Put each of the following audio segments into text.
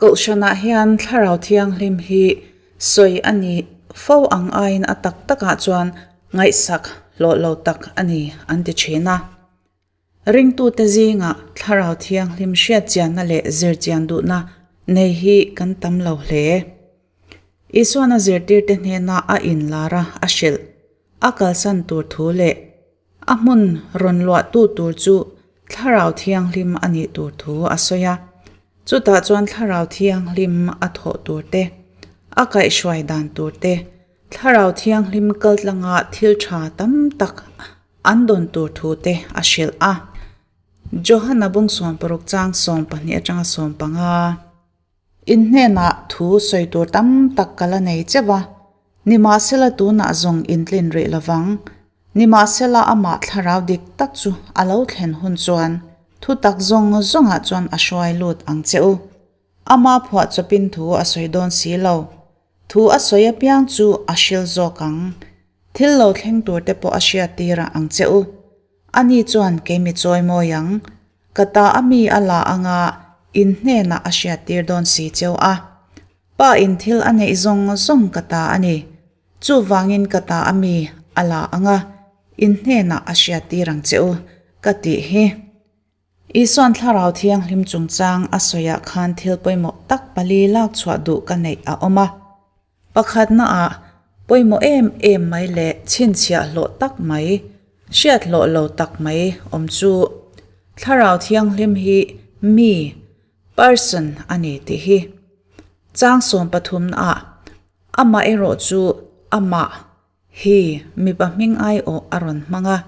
Kohhranah hian Thlarau Thianghlim hi sawi a ni fo ang aiin a tak takah chuan ngaihsak hlawh lo tak a ni an ti thin a. Ringtute zingah Thlarau Thianghlim hriatchianna leh zirchian duhna nei hi kan tam lo hle. Isuan a zirtirte hnena a inlar a a hrilh, a kalsan tur thu leh a hmun rawn luahtu tur chu Thlarau Thianghlim a nih tur thu a sawi a. Chutah chuan Thlarau Thianghlim a thawh tur te, a kaihhruai dan tur te, Thlarau Thianghlim kaltlanga thil tha tam tak an dawn tur thu te a hrilh a. Johana bung 60 chang 12 atanga 15. In hnenah thu sawi tur tam tak ka la nei cheuh a, nimahsela tunah zawng in tlin rih lovang. Nimahsela amah thlarau dik tak chu a lo thlen hun chuan thu tak zawng zawngah chuan a hruai lut ang che u. Ama phuah chawpin thu a sawi dawn si lo. Thu a sawi apiang chu a hril zawk ang. Thil lo thleng tur te pawh a hriat tir ang che u. Ani chuan kei mi chawi mawi ang. Ka ta a mi a la anga in hnenah a hriat tir dawn si cheu a. Pa in thil a neih zawng zawng ka ta a ni. Chuvangin ka ta a mi a la anga in hnenah a hriat tir ang che u ka tih hi. Isuan Thlarau Thianghlim chungchang a sawiah khan thil pawimawh tak pali lak chhuah duh ka neih a awm a. Pakhatnaah, pawimawh em em mai leh chhinchhiah hlawh tak mai, hriat hlawh lo tak mai awm chu Thlarau Thianghlim hi mi, person, a ni tih hi. Chang sawmpathumnaah, amah erawh chu amah, Hi mipa hming aiawh a rawn hmang a,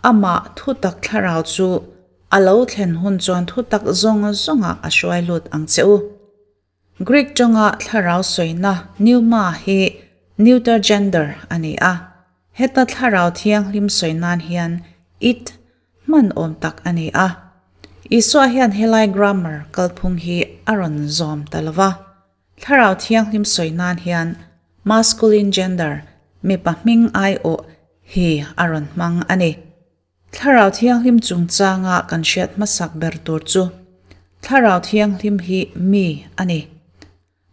amah thutak thlarau chu a lo thlen hun chuan thutak zawng zawngah a hruai lut ang che u. Greek tawnga thlarau sawina pneuma hi neuter gender a ni a, heta thlarau thianghlim sawi nan hian it hman awm tak a ni a. Isua hian helai grammar kalphung hi a rawn zawm ta lo va. Thlarau Thianghlim sawi nan hian masculine gender, mipa hming aiawh, hi a rawn hmang a ni. Thlarau Thianghlim chungchanga kan hriat hmasak ber tur chu Thlarau Thianghlim hi mi a ni.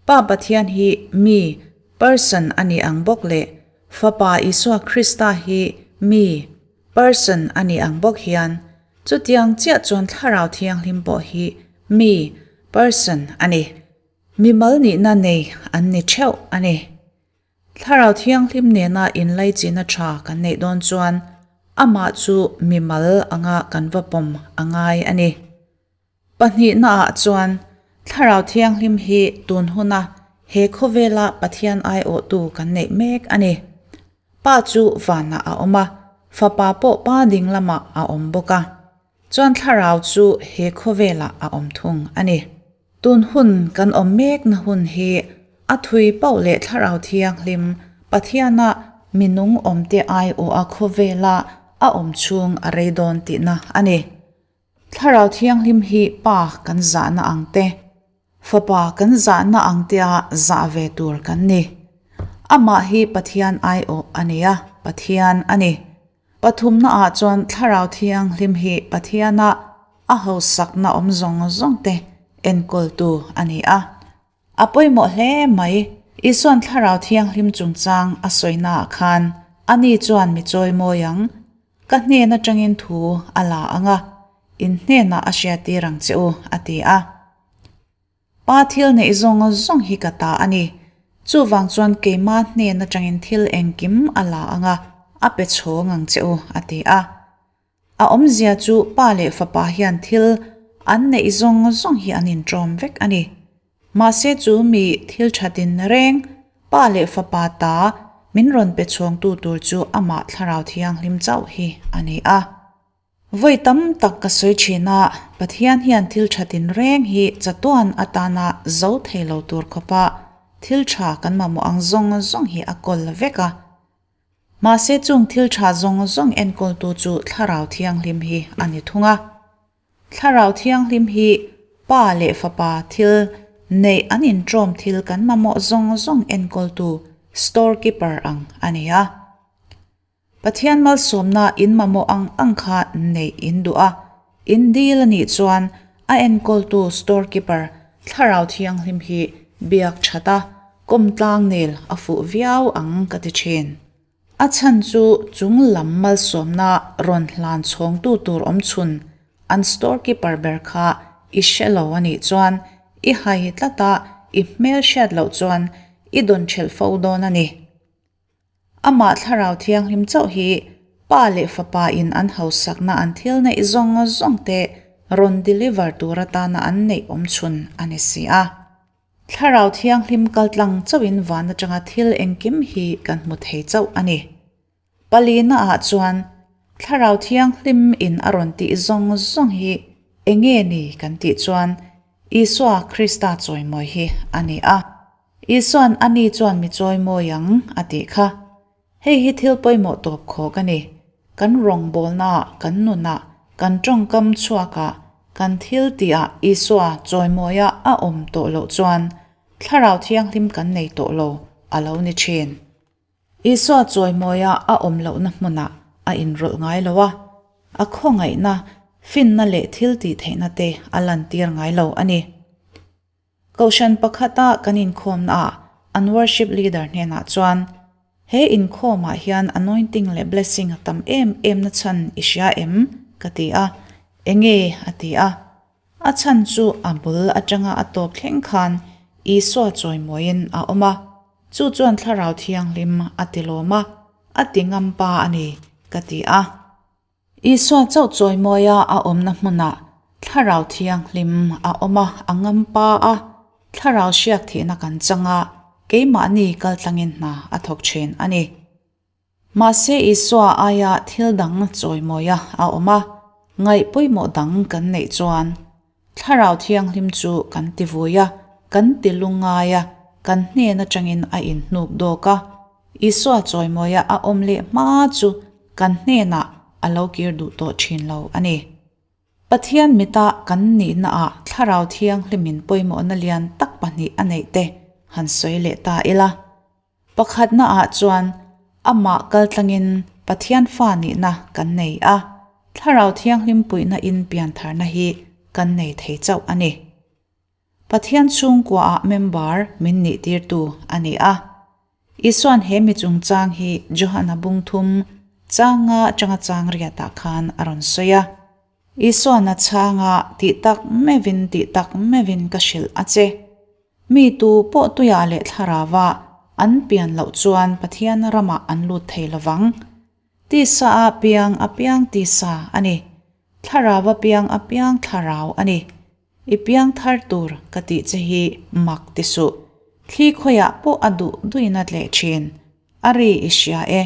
Pa Pathian hi mi, person, a ni ang bawk leh Fapa Isua Krista hi mi, person, a ni ang bawk hian chutiang chiah chuan Thlarau Thianghlim pawh hi mi, person, a ni. Mimal nihna nei an ni theuh a ni. Thlarau Thianghlim nena inlaichina tha kan neih dawn chuan amah chu mimal anga kan va pawm a ngai a ni. Pahnihnaah chuan Thlarau Thianghlim hi tun huna he khawvela Pathian aiawhtu kan neih mek a ni. Pa chu vanah a awm a, Fapa pawh Pa ding lamah a awm bawk a. Chuan thlarau chu he khawvelah a awm thung a ni. Tun hun kan awm mekna hun hi a thui pauh leh thlarau thianghlim Pathiana minung awmte aiawha khawvela a awm chhung a rei dawn tihna a ni. Thlarau thianghlim hi Pa kan zahna ang te, Fapa kan zahna ang tea zah ve tur kan ni. Amah hi Pathian aiawh a ni a, Pathian a ni. Pathumna ah chuan Thlarau Thianghlim hi Pathiana a hausakna awm zawng zawng te enkawltu a ni a. A pawimawh hle mai. Isuan Thlarau Thianghlim chungchang a sawina ah khan ani chuan mi chawimawi ang, ka hnen atangin thu a la ang a, in hnenah a hriattir ang che u, a ti a. Pa thil neih zawng zawng hi ka ta a ni. Chuvang chuan keima hnen atangin thil engkim a la ang a, a pe chhawng ang che u, a ti a. A awmzia chu pa leh fapa hian thil an neih zawng zawng hi an inṭawm vek a ni. Mahse chu mi thil thatin reng pa leh fapa ta min rawn pe chhawngtu tur chu amah Thlarau Thianghlim chauh hi a ni a. Vawi tam tak ka sawi thin a, Pathian hian thil tha tinreng hi chatuan atana zo thei lo tur khawpa thil tha kan mamawh ang zawng zawng hi a kawl vek a. Mahse chung thil tha zawng zawng enkawltu chu Thlarau Thianghlim hi a ni thung a. Thlarau Thianghlim hi Pa leh Fapa thil neih an inṭawm thil kan mamawh zawng zawng enkawltu storekeeper ang a ni a. Pathian malsawmna in mamawh ang ang kha neih in duh a, in dil a nih chuan a enkawltu storekeeper. Thlarau Thianghlim hi biak that a, kawm tlang nel a fuh viau ang ka ti thin. A chhan chu chung lam malsawmna rawn hlan chhawngtu tur awm chhun an store keeper ber kha i hre lo a nih chuan i hai tlat a, i hmel hriat loh chuan i dawn thelh fo dawn a ni. Amah Thlarau Thianghlim chauh hi Pa leh Fapa in an hausakna an thil neih zawng zawng te rawn deliver tur atana an neih awm chhun a ni si a. Thlarau Thianghlim kaltlang chauhin van atanga thil engkim hi kan hmu thei chauh a ni. Palina ah chuan Thlarau Thianghlim in a rawn tih zawng zawng hi enge ni kan tih chuan Isua Krista chawimawi hi a ni a. Isua'n a ni chuan mi chawimawi ang a tih kha. Hei hi thil pawimawh tawp khawk a ni. Kan rawngbawlnaah, kan nunah, kan tawngkam chhuakah, kan thil tihah Isua chawimawia a awm tawh loh chuan Thlarau Thianghlim kan nei tawh lo a lo ni thin. Isua chawimawia a awm lohna hmunah a inrawlh ngai lo a, a khawngaihna, finna leh thil tih theihna te a lantir ngai lo a ni. Kohhran pakhata kan inkhawmnaah an worship leader hnenah chuan, He inkhawmah hian anointing leh blessing a tam em em na chhan i hria em? ka ti a. Enge? a ti a. A chhan chu a bul atanga a tawp thleng khan Isua chawimawiin a awm a, chu chuan Thlarau Thianghlim a ti lawm a, a ti ngam pa a ni, ka ti a. Isua chauh chawimawia a awmna hmunah Thlarau Thianghlim a awm a, a ngam pa a, Thlarau hriak thihna kan chang a, keimahni kaltlangin hna a thawk thin a ni. Mahse Isua aia thil dang chawimawia a awm a, ngaih pawimawh dang kan neih chuan Thlarau Thianghlim chu kan ti vui a, kan ti lungngai a, kan hnen atangin a inhnuk dawk a. Isua chawimawia a awm leh hma chu kan hnenah a lo kir duh tawh thin lo a ni. Pathian mita kan nihnaah Thlarau Thianghlimin pawimawhna lian tak pahnih a neih te han sawi leh ta ila. Pakhatnaah chuan amah kaltlangin Pathian fa nihna kan nei a, Thlarau Thianghlim puihna in piantharna hi kan nei thei chauh a ni. Pathian chhungkuaah member min nihtirtu a ni a. Isua'n he mi chungchang hi Johana bungthum changa atanga chang riatah khan a rawn sawi a. Isua'n a chhanga tih tak meuhin tih tak meuhin ka hrilh a che. Mi tu pawh tuiah leh thlarauah an pian loh chuan Pathian ramah an lut thei lo vang. Tisa a piang a piang tisa a ni. Thlarau a piang a piang thlarau a ni. I piang thar tur ka tih che hi mak ti suh. Thli khawiah pawh a duh duin a tleh thin. A ri i hria e.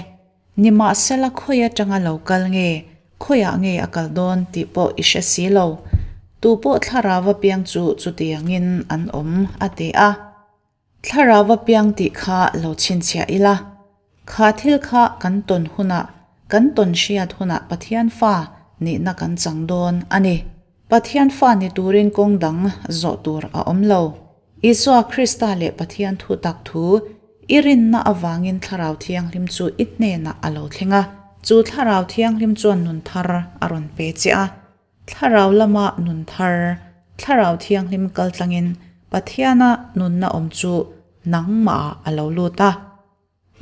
Nimahsela khawi atanga lo kal nge, khawiah nge a kal dawn tih pawh i hre si lo. Tu pawh thlarau a piang chu chutiangin an awm, a ti a. Thlarau a piang tih kha lo chhinchhiah ila. Kha thil kha kan tawn hunah, kan tawn hriat hunah Pathian fa nihna kan chang dawn a ni. Pathian fa ni turin kawng dang zawh tur a awm lo. Isua Krista leh Pathian thu tak thu i rinna avangin Thlarau Thianghlim chu i hnenah a lo thleng a. Chu Thlarau Thianghlim chuan nun thar a rawn pe che a. Thlarau lama nun thar, Thlarau Thianghlim kaltlangin Pathiana nunna awm chu nangmahah a lo lut a.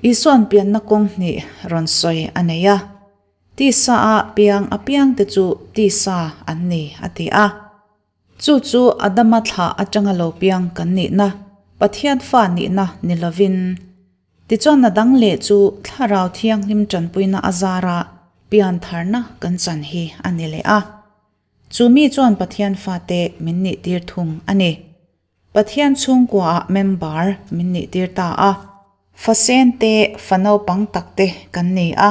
Isua'n pianna kawng hnih rawn sawi a nei a, Tisa-a piang apiangte chu tisa an ni a ti a. Chu chu Adama thlah atanga lo piang kan nihna, Pathian fa nihna ni lovin. Tichuan a dang leh chu Thlarau Thianghlim tanpuina a zara pian tharna kan chan hi a ni leh a. Chu mi chuan Pathian fate min nihtir thung a ni. Pathian chhungkuaah member min nihtir ta a. Fa sen te, fa naupang tak te kan ni a.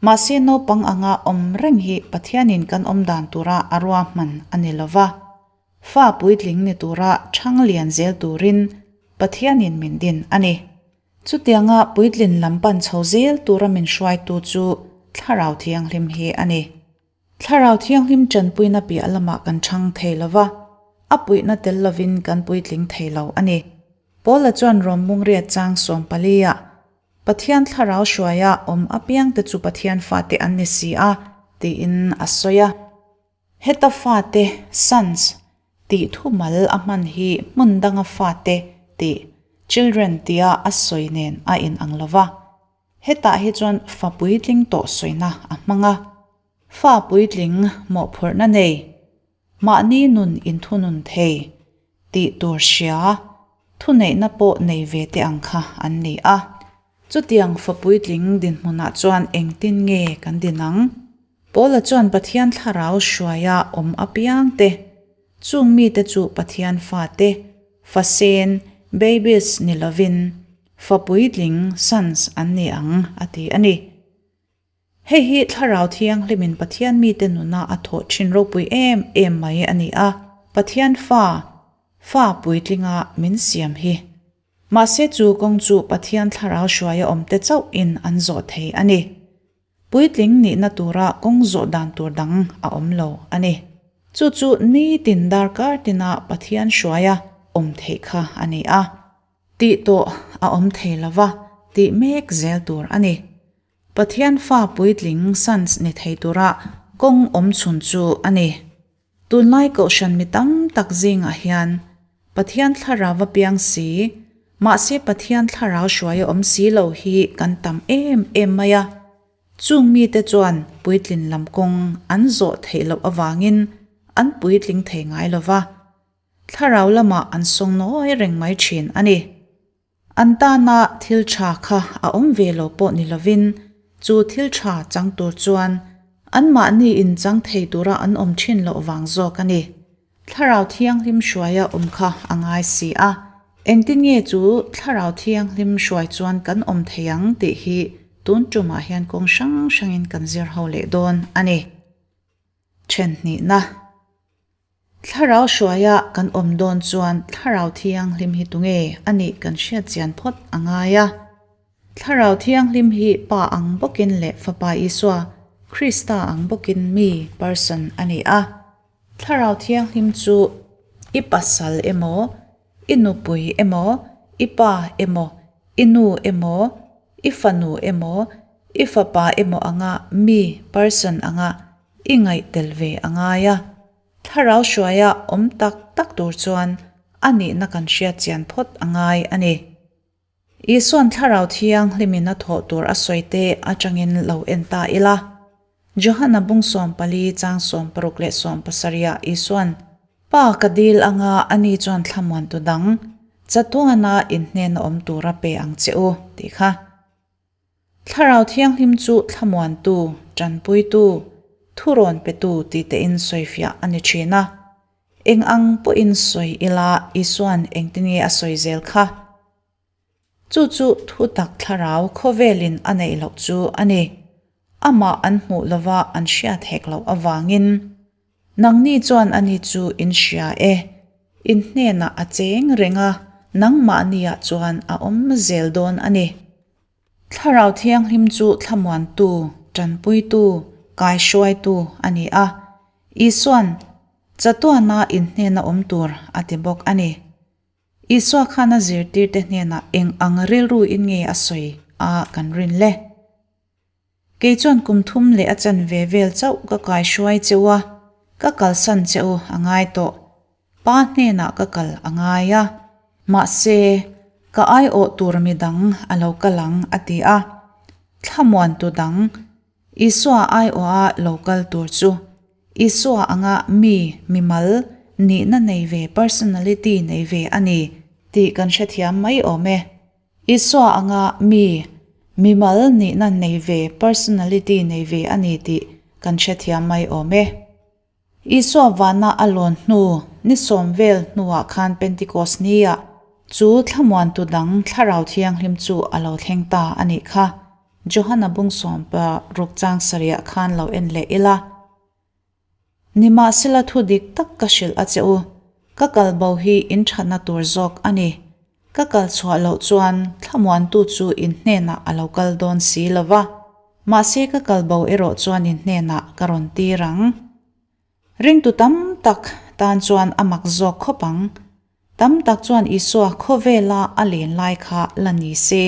Mahse naupang anga awm reng hi Pathianin kan awm dan tura a ruahman a ni lo va. Fa puitling ni tura chhang lian zel turin Pathianin min din a ni. Chutianga puitlin lam pan chho zel tura min hruaitu chu Thlarau Thianghlim hi a ni. Thlarau Thianghlim tanpuina piah lamah kan chhang thei lo va, a puihna tel lovin kan puitling thei lo a ni. Paula chuan Rom Mungriat chang sawmpali-ah, Pathian Thlarau hruaia awm apiangte chu Pathian fate an ni si a, tiin a sawi a. Heta fate, sons, Tih thumal a hman hi hmun danga fate tih, children, tia a sawi nen a inang lo va. Hetah hi chuan fa puitling tawh sawina a hmang a. Fa puitling mawhphurhna nei, mahni nun inthunun thei, tih tur hria, thuneihna pawh nei ve te ang kha an ni a. Chutiang fa puitling dinhmunah chuan engtin nge kan din ang? Paula chuan Pathian thlarau hruaia awm apiang te, chung mite chu Pathian fate, fasen, babies, ni lovin, fa puitling, sons, an ni ang, a ti a ni. Hei hi Thlarau Thianghlimin Pathian mite nuna a thawh thin ropui em em mai a ni a, Pathian fa, fa puitlinga min siam hi. Mahse chu kawng chu Pathian Thlarau hruaia awmte chauhin an zawh thei a ni. Puitling nihna tura kawng zawh dan tur dang a awm lo a ni. Chu chu nitin darkar tina Pathian hruaia awm theih kha a ni a. Tih tawh a awm thei lo va, tih mek zel tur a ni. Pathian fa puitling sons ni thei tura kawng awm chhun chu a ni. Tunlai kohhran mi tam tak zingah hian Pathian thlarau a piang si, mahse Pathian thlarau hruai a awm si lo hi kan tam em em mai a. Chung mite chuan puitlin lam kawng an zawh theih loh avangin an puitling thei ngai lo va, thlarau lamah an sawng nawi reng mai thin a ni. An tana thil tha kha a awm ve lo pawh ni lovin chu thil tha chang tur chuan anmahni in chang thei tura an awm thin loh vang zawk a ni. Thlarau Thianghlim hruaia awm kha a ngai si a, engtin nge chu Thlarau Thianghlim hruai chuan kan awm thei ang tih hi tun tumah hian kawng hrang hrangin kan zir ho leh dawn a ni. Thenhnihna. Thlarau hruaia kan awm dawn chuan Thlarau Thianghlim hi tunge a nih kan hriat chian phawt a ngai a. Thlarau Thianghlim hi Pa ang bawkin leh Fapa Isua, Krista ang bawkin mi, person, a ni a. Thlarau Thianghlim chu i pasal emaw, i nupui emaw, i pa emaw, i nu emaw, i fanu emaw, i fapa emaw anga mi, person, anga i ngaih tel ve a ngai a. Thlarau hruaia awm tak tak tur chuan a nihna kan hriat chian phawt a ngai a ni. Isuan Thlarau Thianghlimin a thawh tur a sawi te atangin lo en ta ila. Johana bung 14 chang 60 leh 70 ah Isuan, Pa ka dil anga ani chuan thlamuantu dang, chatuana inhnena awm tura pe ang che u, tih kha. Thlarau Thianghlim chu thlamuantu, tanpuitu, thurawn petu tih tein sawifiah a ni thin a. Eng ang pawhin sawi ila Isua'n engtin nge a sawi zel kha? Chu chu thutak thlarau khawvelin a neih loh chu a ni. Amah an hmuh lova an hriat hek loh avangin. Nangni chuan ani chu in hria e, in hnenah a cheng reng a, nangmahniah chuan a awm zel dawn a ni. Thlarau Thianghlim chu thlamuantu, tanpuitu, kaihruaitu a ni a. Isua'n, Chatuana in hnena awm tur a ti bawk a ni. Isua khan a zirtirte hnenah eng ang rilru in nge a sawi a kan rin le? Kei chuan kum thum leh a chanve vel chauh ka kaihruai che u a, ka kalsan che u a ngai tawh. Pa hnenah ka kal a ngai a, mahse, ka aiawh tur mi dang a lo kal ang a ti a. Thlamuantu dang, Isua aiawha lo kal tur chu Isua anga mi, mimal, nihna nei ve, personality nei ve a ni tih kan hrethiam mai awm e. Isua anga mi, mimal nihna nei ve, personality nei ve a ni tih kan hrethiam mai awm e. Isua vana a lawn hnu, ni sawm vel hnuah khan Pentecost nia chu thlamuantu dang Thlarau Thianghlim chu a lo thleng ta a nih kha. Johana bung sawmpa ruk chang sarihah khan lo en leh ila. Nimahsela thu dik tak ka hrilh a che u, ka kal bo hi in thatna tur zawk a ni. Ka kal chhuah loh chuan thlamuantu chu in hnenah a lo kal dawn si lo va, mahse ka kal bo erawh chuan in hnenah ka rawn tir ang. Ringtu tam tak tan chuan a mak zawk khawp ang. Tam tak chuan Isua khawvela a len lai kha la ni se,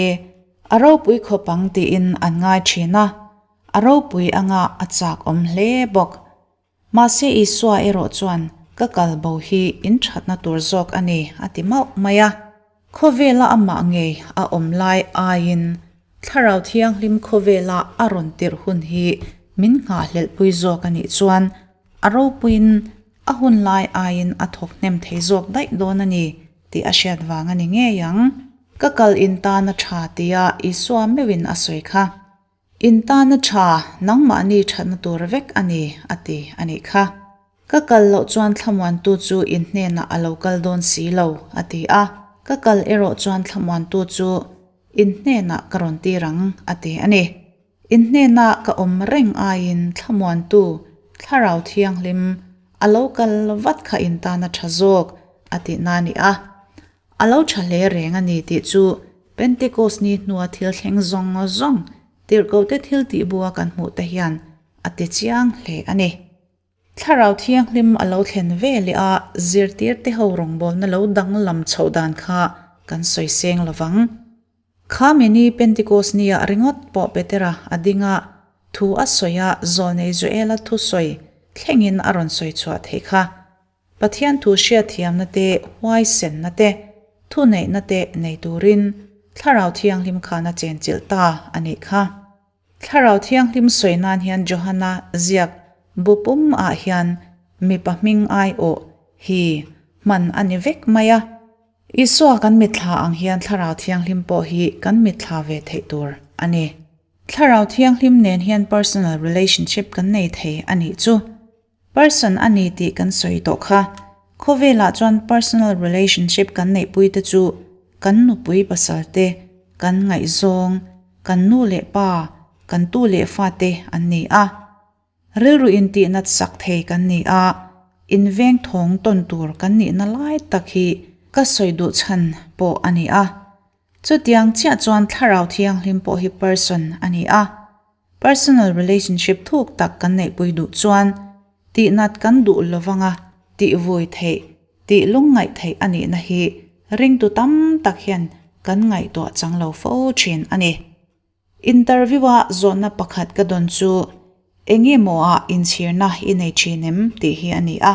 a ropui khawp ang tiin an ngai thin a. A ropui anga a chak awm hle bawk. Mahse Isua erawh chuan Ka kal bo hi in thatna tur zawk a ni, a ti mauh mai a. Khawvela amah ngei a awm lai aiin Thlarau Thianghlim khawvela a rawn tirh hun hi min nghahhlelhpui zawk a nih chuan a ropuiin a hun lai aiin a thawk hnem thei zawk daih dawn a ni tih a hriat vang a ni ngei ang. Ka kal in tan a tha tia Isua meuhin a sawi kha. In tana tha, nangmahni thatna tur vek a ni, a ti a nih kha. Ka kal loh chuan thlamuantu chu in hnenah a lo kal dawn si lo, a ti a. Ka kal erawh chuan thlamuantu chu in hnenah ka rawn tir ang, a ti a ni. In hnena ka awm reng aiin thlamuantu, Thlarau Thianghlim, a lo kal vat kha in tana tha zawk, a tihna a ni a. A lo tha hle reng a ni tih chu Pentecost ni hnua thil thleng zawng zawng tirhkohte thil tih bua kan hmuh te hian a ti chiang hle a ni. Thlarau Thianghlim a lo thlen ve leh a zirtirte ho rawngbawlna lo danglam chhoh dan kha kan sawi seng lo vang. Kha mini Pentecost nia ringawt pawh Petera a ding a, thu a sawi a, zawlnei Joela thusawi thlengin a rawn sawi chhuah theih kha. Pathian thu hriatthiamna te, huaisenna te, thuneihna te nei turin Thlarau Thianghlim khan a chenchilh ta a nih kha. Thlarau Thianghlim sawi nan hian Johana ziak bu pum ah hian mipa hming aiawh hi hman a ni vek mai a. Isua kan mitthla ang hian Thlarau Thianghlim pawh hi kan mitthla ve theih tur a ni. Thlarau Thianghlim nen hian personal relationship kan nei thei a nih chu. Person a ni tih kan sawi tawh kha. Khawvelah chuan personal relationship kan neihpui te chu kan nupui pasal te, kan ngaihzawng, kan nu leh pa, kan tu leh fa te an ni a. Rilru intihnat sak thei kan ni a, inveng thawng tawn tur kan nihna lai tak hi ka sawi duh chhan pawh a ni a. Chutiang chiah chuan Thlarau Thianghlim pawh hi person a ni a. Personal relationship thuk tak kan neihpui duh chuan tihnat kan duh lovanga tih vui theih, tih lungngaih theih a nihna hi ringtu tam tak hian kan ngaihtuah chang lo fo thin a ni. Interview-a zawhna pakhat ka dawn chu enge maw ah inchhirna i nei thin em tih hi a ni a.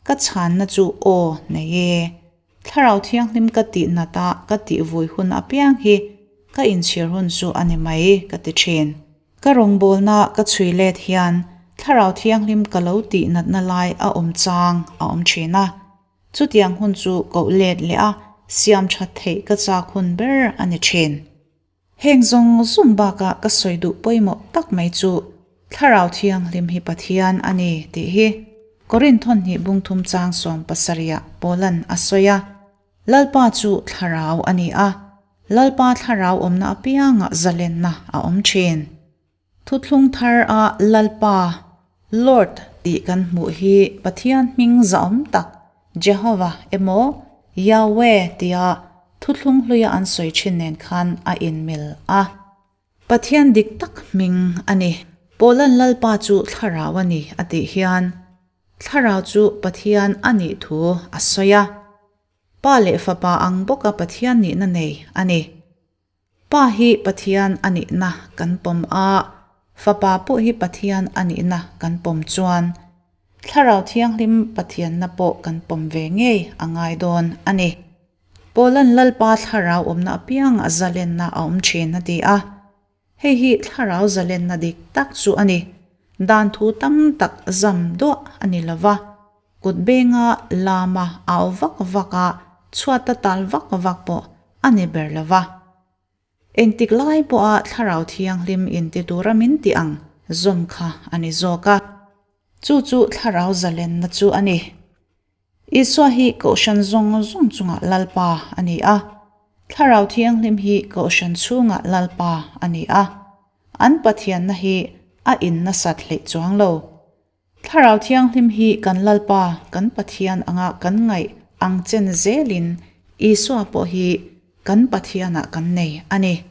Ka chhanna chu aw nei e. Thlarau Thianghlim ka tih nat a ka tih vui hun apiang hi ka inchhir hun chu a ni mai ka ti thin. Ka rawngbawlna ka chhui let hian Thlarau Thianghlim ka lo tih natna lai a awm chang a awm thin a. Chutiang hun chu koh let leh a siam that theih ka chak hun ber a ni thin. Heng zawng zawng bakah ka sawi duh pawimawh tak mai chu Thlarau Thianghlim hi Pathian a ni tih hi Korinthon hnih bungthum chang 70ah Paulan a sawi a. Lalpa chu Thlarau a ni a, Lalpa Thlarau awmna apiangah zalenna a awm thin. Thuthlung thar a Lalpa, Lord, tih kan hmuh hi Pathian hming zahawm tak Jehovah emaw Yahweh tia thuthlung hluia an sawi thin nen khan a inmil a. Pathian dik tak hming a ni. Paula'n Lalpa chu Thlarau a ni a tih hian Thlarau chu Pathian a nih thu a sawi a. Pa leh Fapa ang bawka Pathian nihna nei a ni. Pa hi Pathian a nihna kan pawm a, Fapa pawh hi Pathian a nihna kan pawm chuan Thlarau Thianghlim Pathianna pawh kan pawm ve ngei a ngai dawn a ni. Paula'n Lalpa Thlarau awmna apiangah zalenna a awm thin a ti a. Hei hi Thlarau zalenna dik tak chu a ni. Dan thu tam tak zam duah a ni lo va, kut benga lama au vak vak a, chhuata tal vak vak pawh a ni ber lo va. Engtik lai pawha Thlarau Thianghlim inti tura min tih ang zawm kha a ni zawk a. Chu chu Thlarau zalenna chu a ni. Isua hi Kohhran zawng zawng chungah Lalpa a ni a, Thlarau Thianghlim hi Kohhran chhungah Lalpa a ni a, an Pathianna hi a in nasat hleih chuang lo. Thlarau Thianghlim hi kan Lalpa, kan Pathian anga kan ngaih ang chen zelin Isua pawh hi kan Pathianah kan nei a ni.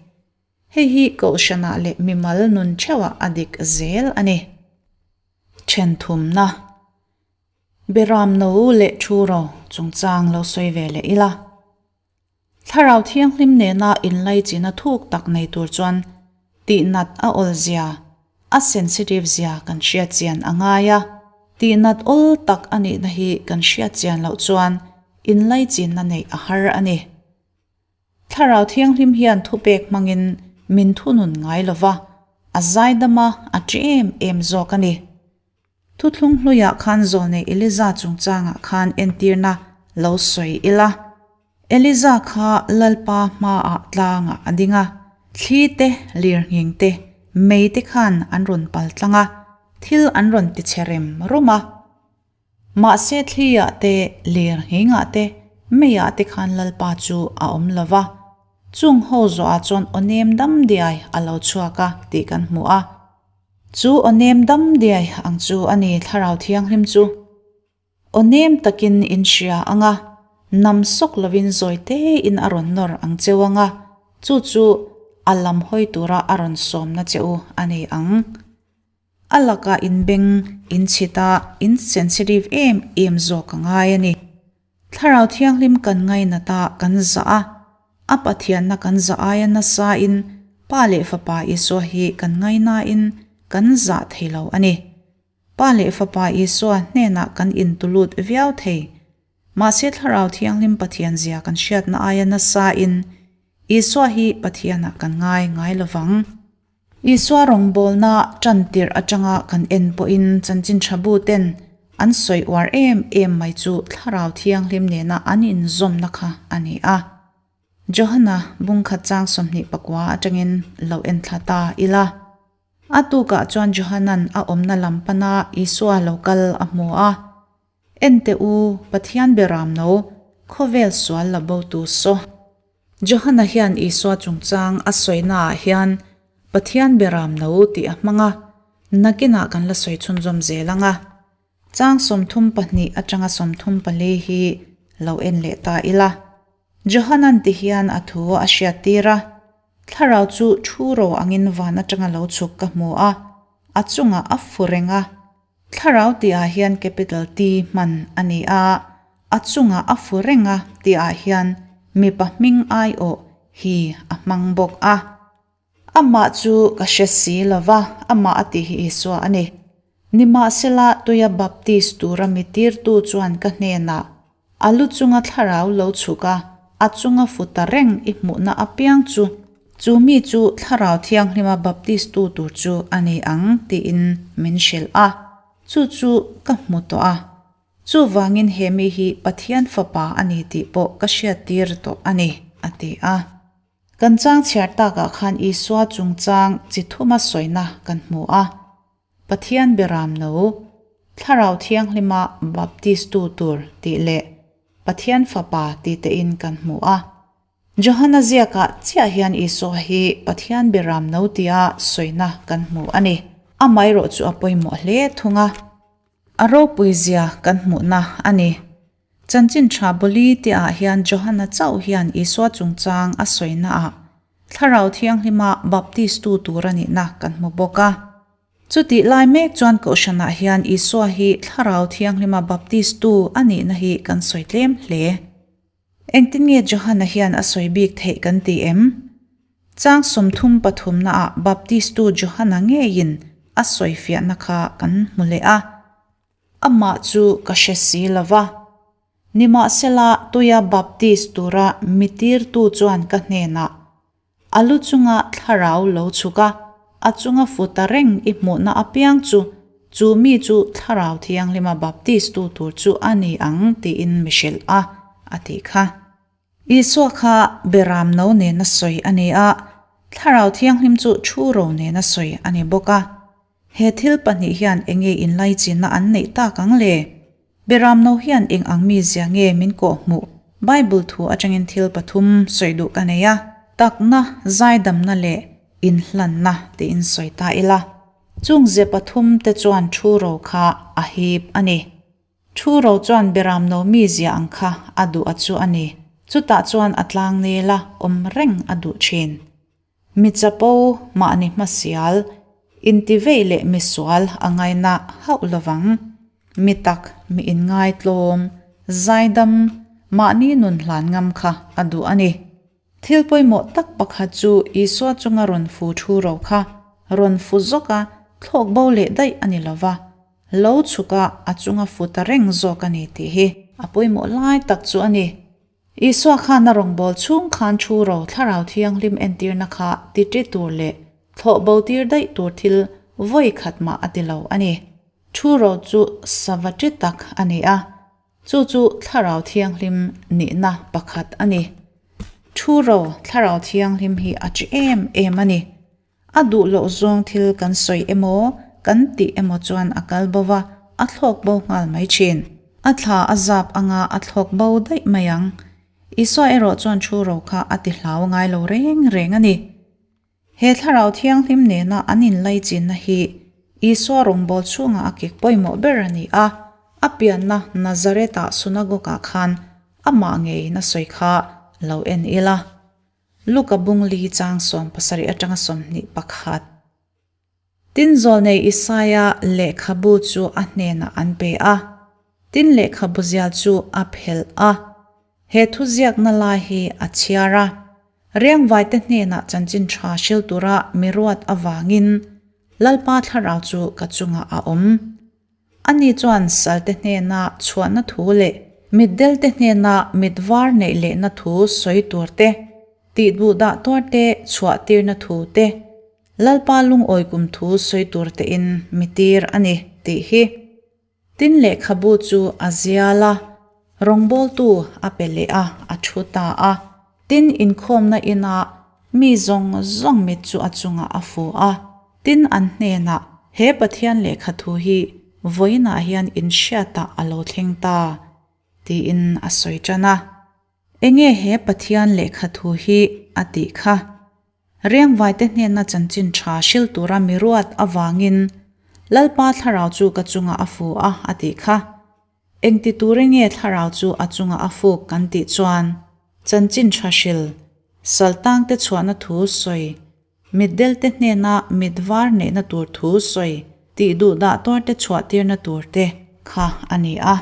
Hei hi Kohhranah leh mimal nun theuhah a dik zel a ni. Thenthumna. Beram no leh thu ro chungchang lo sawi ve leh ila. Thlarau Thianghlim nena inlaichina thuk tak nei tur chuan tihnat a awl zia, a sensitive zia kan hriat chian a ngai a. Tihnat awl tak a nihna hi kan hriat chian loh chuan inlaichinna neih a har a ni. Thlarau Thianghlim hian thupek hmangin min thunun ngai lo va, a zaidam a, a ṭi em em zawk a ni. Thuthlung hluiah khan zawlnei Eliza chungchangah khan entirna lo sawi ila. Eliza kha Lalpa hmaah tlangah a ding a, thli te, lirnghing te, mei te khan an rawn pal tlang a, thil an rawn ti chhe rem rum a. Mahse thliah te, lirnghingah te, meiah te khan Lalpa chu a awm lo va, chung ho zawhah chuan aw nem dam diai a lo chhuak a tih kan hmu a. Chu aw nem dam diai ang chu a ni Thlarau Thianghlim chu. Aw nem takin in hria ang a, nam sawk lovin zawi tein a rawn nawr ang cheu ang a, chu chu a lam hawi tura a rawn sawmna che u a ni ang. A lakah in beng in chhit a, in sensitive em em zawk a ngai a ni. Thlarau Thianghlim kan ngainat a, kan zah a, a Pathianna kan zah aia nasain Pa leh Fapa Isua hi kan ngainain kan zah thei lo a ni. Pa leh Fapa Isua hnenah kan intulut viau thei. Mahse Thlarau Thianghlim Pathian zia kan hriatna aia nasain Isua hi Pathianah kan ngai ngai lo vang. Isua rawngbawlna tan tirh atanga kan en pawhin chanchin tha bu ten an sawi uar em em mai chu Thlarau Thianghlim nena an inzawmna kha a ni a. Johana bungkhat chang 29 atangin lo enthla ta ila. A tukah chuan Johanan a awmna lam pana Isua lo kal a hmu a, En teh u, Pathian beram no, khawvel sual la botu saw. Johana hian Isua chungchang a sawinaah hian Pathian beram no tih a hmang a, nakinah kan la sawi chhunzawm zel ang a. Chang 32 atanga 34 hi lo en leh ta ila. Johanan ti hian a thu a hriattir a, Thlarau chu thu ro angin van atanga lo chhuk ka hmu a, a chungah a fu reng a. Thlarau tihah hian capital T hman a ni a, a chungah a fu reng a tihah hian mipa hming aiawh hi a hmang bawk a. Amah chu ka hre si lo va, amah a tih hi Isua a ni. Nimahsela, tuia baptis tura mi tirtu chuan ka hnenah, A lu chunga thlarau lo chhuk a, a chunga fu ta reng i hmuhna apiang chu, chu mi chu Thlarau Thianghlima baptistu tur chu a ni ang, tiin min hrilh a. Chu chu ka hmu tawh a. Chuvangin he mi hi Pathian Fapa a ni tih pawh ka hriattir tawh a ni, a ti a. Kan chang chhiar takah khan Isua chungchang chi thuma sawina kan hmu a, Pathian beram no, Thlarau Thianghlima baptistu tur tih leh Pathian Fapa tih tein kan hmu a. Johana ziakah chiah hian Isua hi Pathian beram no tia sawina kan hmu a ni. Amaherawh chu a pawimawh hle thung a. A ropui zia kan hmuhna a ni. Chanchin tha Bawli te ah hian Johana chauh hian Isua chungchang a sawina ah Thlarau Thianghlima baptistu tur a nihna kan hmu bawk a. Chutih lai mek chuan Kohhran ah hian Isua hi Thlarau Thianghlima baptistu a nihna hi kan sawi tlem hle. Engtin nge Johana hian a sawi bik theih kan ti em? Chang 33 na ah baptistu Johana ngeiin a sawifiahna kha kan hmu leh a. Amah chu ka hre si lo va. Nimahsela, tuia baptis tura mi tirtu chuan ka hnenah, A lu chunga thlarau lo chhuk a, a chunga fu ta reng i hmuhna apiang chu, chu mi chu Thlarau Thianghlima baptistu tur chu a ni ang tiin mi hrilh a, a tih kha. Isua kha beram no nena sawi a ni a, Thlarau Thianghlim chu thu ro nena sawi a ni bawk a. He thil pahnih hian eng nge inlaichinna an neih tak ang le? Beram no hian eng ang mizia nge min kawh hmuh? Bible thu atangin thil pathum sawi duh ka nei a, takna, zaidamna leh inhlanna tiin sawi ta ila. Chung ze pathum te chuan thu ro kha a hip a ni. Thu ro chuan beram no mizia ang kha a duh a chu a ni. Chutah chuan a tlang nela awm reng a duh thin. Mi chapo, mahni hmasial, intivei leh misual a ngaina hauh lovang. Mi tak, mi inngaitlawm, zaidam, mahni nun hlan ngam kha a duh a ni. Thil pawimawh tak pakhat chu Isua chunga rawn fu thu ro kha rawn fu zawk a, thlawk bo leh daih a ni lova. lo chhuk a, a chunga fu ta reng zawk a ni tih hi a pawimawh lai tak chu a ni. Isua khan a rawngbâwl chhung khan thu ro Thlarau Thianghlim entirna kha ti ṭi tur leh thlawh bo tir daih tur thil vawi khat mah a ti lo a ni. Thu ro chu sava ṭi tak a ni a, chu chu Thlarau Thianghlim nihna pakhat a ni. Thu ro Thlarau Thianghlim hi a ṭi em em a ni. A duh loh zawng thil kan sawi emaw, kan tih emaw chuan a kal bo va, a thlawk bo nghal mai thin. A thla a zap anga a thlawk bo daih mai ang. Isua erawh chuan thu ro kha a ti hlau ngai lo reng reng a ni. He Thlarau Thianghlim nena an inlaichinna hi Isua rawngbâwl chhungah a kik pawimawh ber a ni a, a pianna Nazareth-ah synagogue-ah khan amah ngeiin a sawi kha lo en ila. Luka bung li chang 70 atanga 21. Tin zawlnei Isaia lehkhabu chu a hnenah an pe a, tin lehkhabu zial chu a phelh a. He thuziakna lai hi a chhiar a. Riangvaite hnenah chanchin tha hril tura mi ruat avangin Lalpa thlarau chu ka chungah a awm. Ani chuan salte hnena chhuahna thu leh mitdelte hnena mit var neih lehna thu sawi tur te, tihduh dah tuar te chhuah tirna thu te, Lalpa lungawi kum thu sawi tur tein mi tir a ni tih hi. Tin lehkhabu chu a zial a, rawngbawltu a pe leh a, a thu ta a. Tin, inkhawmna inah mi zawng zawng mit chu a chungah a fu a. Tin, an hnenah, He Pathian lehkha thu hi vawiinah hian inhriatah a lo thleng ta, tiin a sawi tan a. Enge he Pathian lehkha thu hi a tih kha? Riangvaite hnena chanchin tha hril tura mi ruat avangin Lalpa thlarau chu ka chungah a fu a, a tih kha. Engti ture nge thlarau chu a chungah a fuk kan tih chuan chanchin tha hril, saltangte chhuahna thu sawi, mitdelte hnena mit var neihna tur thu sawi tih duhdah tuarte chhuahtirna tur te kha a ni a.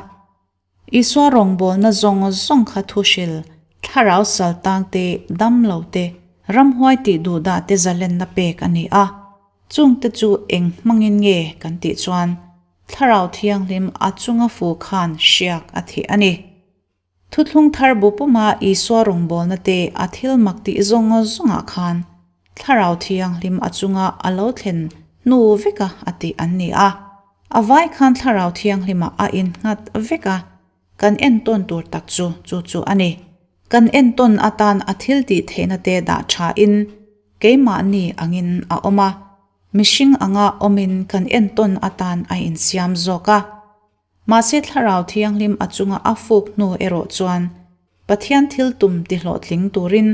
Isua rawngbawlna zawng zawng kha thu hril, thlarau saltangte, damlote, ramhuai tih duhdahte zalenna pek a ni a. Chungte chu eng hmangin nge kan tih chuan Thlarau Thianghlim a chunga fu khan hriak a thih a ni. Thuthlung thar bu puma Isua rawngbawlna te a thil mak tih zawng zawngah khan Thlarau Thianghlim a chunga a lo thlen hnu veka a tih an ni a. A vai khan Thlarau Thianghlimah a innghat vek a, kan entawn tur tak chu chu chu a ni. Kan entawn atan a thil tih theihna te dah thain keimahni angin a awm a. Mihring anga awmin kan entawn atan a insiam zawk a. Mahse Thlarau Thianghlim a chunga a fuk hnu erawh chuan Pathian thil tum tihlawhtling turin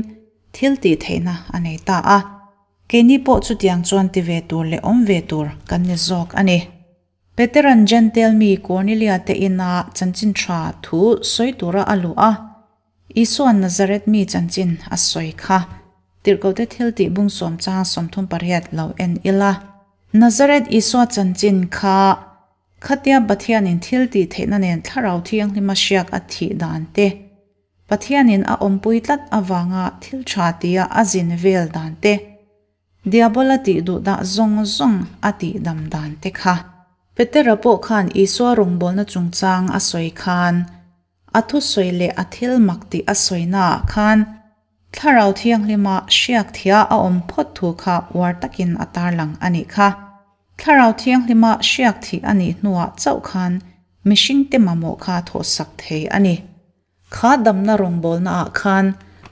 thil tih theihna a nei ta a. Keini pawh chutiang chuan ti ve tur leh awm ve tur kan ni zawk a ni. Petera'n Jentail mi Kornelia te ina chanchin tha thu sawi tura a luh a, Isua'n Nazareth mi chanchin a sawi kha. Tirhkohte thil tih bung sawmchang 38 lo en ila. Nazareth Isua chanchin kha khatia Pathianin thil tih theihna nen Thlarau Thianghlima hriak a thih dan te, Pathianin a awmpui tlat avanga thil tha tia a zin vel dan te, Diabola tih duh dah zawng zawng a tih dam dan te kha. Petera pawh khan Isua rawngbawlna chungchang a sawi khan, a thusawi leh a thil mak tih a sawinaah khan Thlarau Thianghlima hriak thia a awm phawt thu kha uar takin a tarlang a nih kha. Thlarau Thianghlima hriak thih a nih hnuah chauh khan mihringte mamawh kha thawhsak thei a ni. Kha damna rawngbawlnaah khan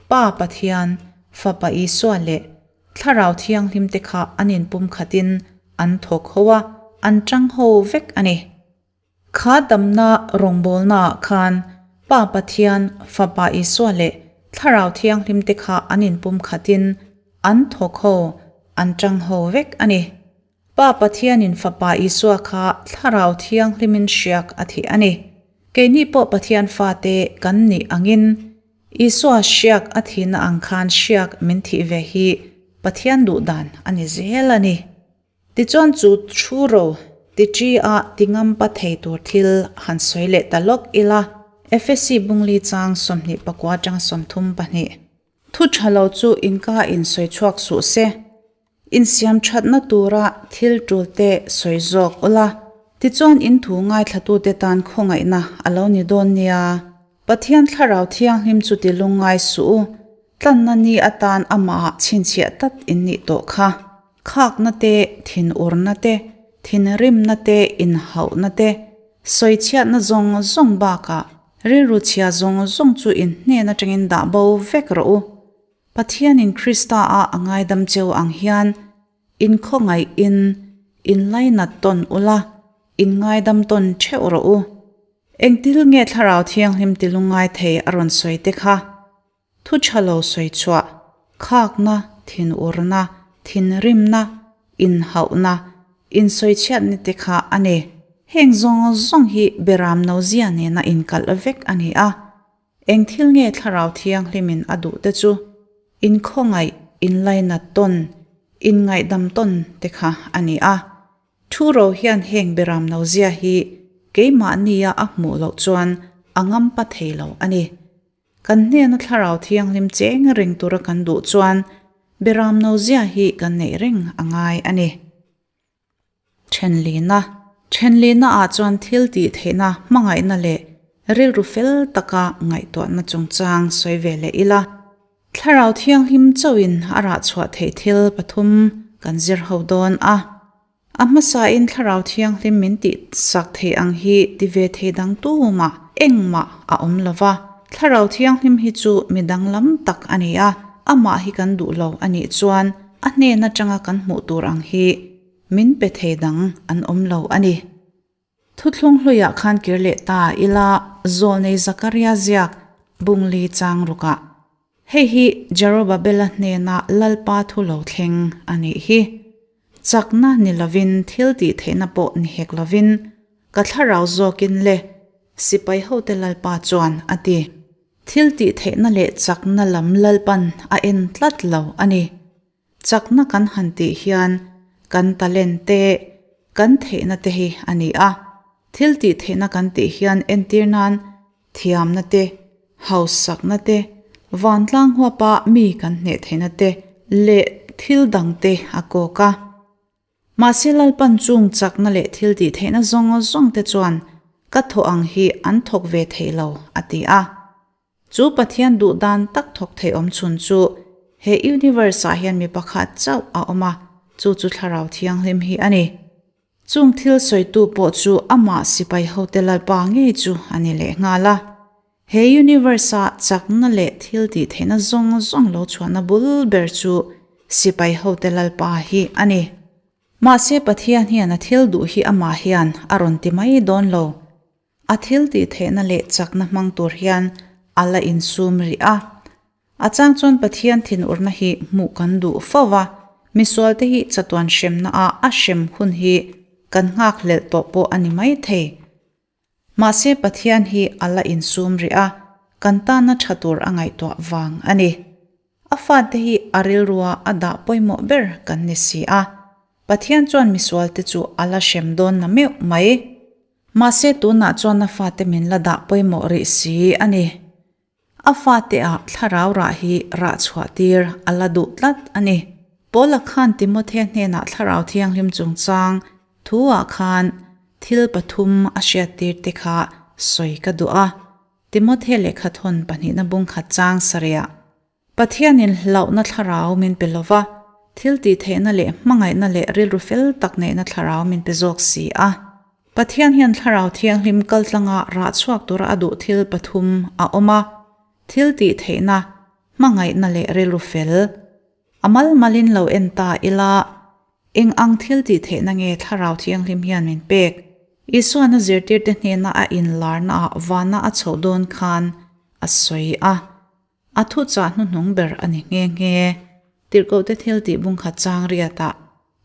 Pa Pathian, Fapa Isua leh Thlarau Thianghlimte kha an inpumkhatin an thawk ho a, an tang ho vek a ni. Kha damna rawngbawlnaah khan Pa Pathian, Fapa Isua leh Thlarau Thianghlimte kha an inpumkhatin an thawk ho, an tang ho vek a ni. Pa Pathianin Fapa Isua kha Thlarau Thianghlimin hriak a thih a ni. Keini pawh Pathian fate kan nih angin Isua hriak a thihna ang khan hriak min thih ve hi Pathian duh dan a ni zel a ni. Tichuan chu thu ro ti ṭi a ti ngampa thei tur thil han sawi leh ta lawk ila, Efesi bungli chang 29 aṭanga 32. Thu ṭha lo chu inka in sawi chhuak suh se. Insiam ṭhatna tura thil ṭulte sawi zawk ula. Tichuan in thu ngaithlatute tan khawngaihna a lo ni dawn nia. Pathian Thlarau Thianghlim chu ti lungngai suh u, tlanna ni atan amahah chhinchhiah tlat in nih tawh kha. Khakna te, thinurna te, thinrimna te, inhauhna te, sawichhiatna zawng zawng bakah rilru chhia zawng zawng chu in hnen atangin dah bo vek rawh u. Pathianin Krista-a a ngaidam cheu ang hian Inkhawngaih in, inlainat tawn ula, inngaidam tawn theuh rawh u. Engtil nge Thlarau Thianghlim ti lungngai thei a rawn sawi te kha? Thu tha lo sawi chhuah, khakna, thinurna, thinrimna, inhauhna, insawichhiatna te kha a ni. Heng zawng zawng hi Beram Nozia nena inkalh vek a ni a. Eng thil nge Thlarau Thianghlimin a duh te chu inkhawngaih, inlainat tawn, inngaihdam tawn te kha a ni a. Thu ro hian heng beram no zia hi keimahnia a hmuh loh chuan a ngampa thei lo a ni. Kan hnena Thlarau Thianghlim cheng reng tura kan duh chuan beram no zia hi kan neih reng a ngai a ni. Thenlina, Thenlina ah chuan thil tih theihna hmangaihna leh rilru fel taka ngaihtuahna chungchang sawi ve leh ila. Thlarau Thianghlim chauhin a rah chhuah theih thil pathum kan zir ho dawn a. A hmasain Thlarau Thianghlim min tih sak thei ang hi ti ve thei dang tumah engmah a awm lo va. Thlarau Thianghlim hi chu mi danglam tak a ni a, amah hi kan duh lo a nih chuan a hnen atanga kan hmuh tur ang hi min pe thei dang an awm lo a ni. Thuthlung hluiah khan kir leh ta ila Zawlnei Zakaria ziak Bungli chang rukah, Hei hi Jerobabela hnena Lalpa thu lo thleng a nih hi. Chakna ni lovin thil tih theihna pawh ni hek lovin ka thlarau zawkin le, sipai hote Lalpa chuan a ti. Thil tih theihna leh chakna lam Lalpan a en tlat lo a ni. Chakna kan han tih hian kan talent te, kan theihna te hi a ni a. Thil tih theihna kan tih hian entir nan thiamna te, hausakna te, vantlang huapa mi kan hneh theihna te leh thil dang te a kawk a. Mahse Lalpan chung chakna leh thil tih theihna zawng zawng te chuan ka thawh ang hi an thawk ve thei lo, a ti a. Chu Pathian duh dan tak thawk thei awm chhun chu he universe ah hian mi pakhat chauh a awm a, chu chu Thlarau Thianghlim hi a ni. Chung thil sawitu pawh chu amah sipai hote Lalpa ngei chu a ni leh nghal a. He universe a chakna leh thil tih theihna zawng zawng lo chhuahna bul ber chu sipai hote Lalpa hi a ni. Mahse Pathian hian a thil duh hi amah hian a rawn ti mai dawn lo. A thil tih theihna leh chakna hmang tur hian a la insum rih a. A chang chuan Pathian thinurna hi hmuh kan duh fo va, misualte hi chatuan hremna ah a hrem hun hi kan nghakhlelh tawh pawh a ni mai thei. Mahse Pathian hi a la insum rih a, kan tana tha tur a ngaihtuah vang a ni. A fate hi a rilrua a dah pawimawh ber kan ni si a, Pathian chuan misualte chu a la hrem dawn na meuh mai. Mahse tunah chuan a fate min la dah pawimawh rih si a ni. A fate ah thlarau rah hi rah chhuah tir a la duh tlat a ni. Paula khan Timothea hnenah Thlarau Thianghlim chungchang thu ah khan thil pathum a hriattir te kha sawi ka duh a. Timothea lehkha thawn pahnihna bungkhat chang sarih ah Pathianin hlauhna thlarau min pe lo va, thil tihtheihna leh hmangaihna leh rilru fel tak neihna thlarau min pe zawk si a. Pathian hian Thlarau Thianghlim kaltlanga rah chhuak tura a duh thil pathum a awm a, thil tihtheihna, hmangaihna leh rilru fel. A mal malin lo en ta ila, eng ang thil tihtheihna nge Thlarau Thianghlim hian min pek? Isuan a zirtirte hnena a inlarnaah vana a chhoh dawn khan a sawi a. A thuchah hnuhnung ber a ni nghe nghe. Tirhkohte thil tih bungkhat chang riatah,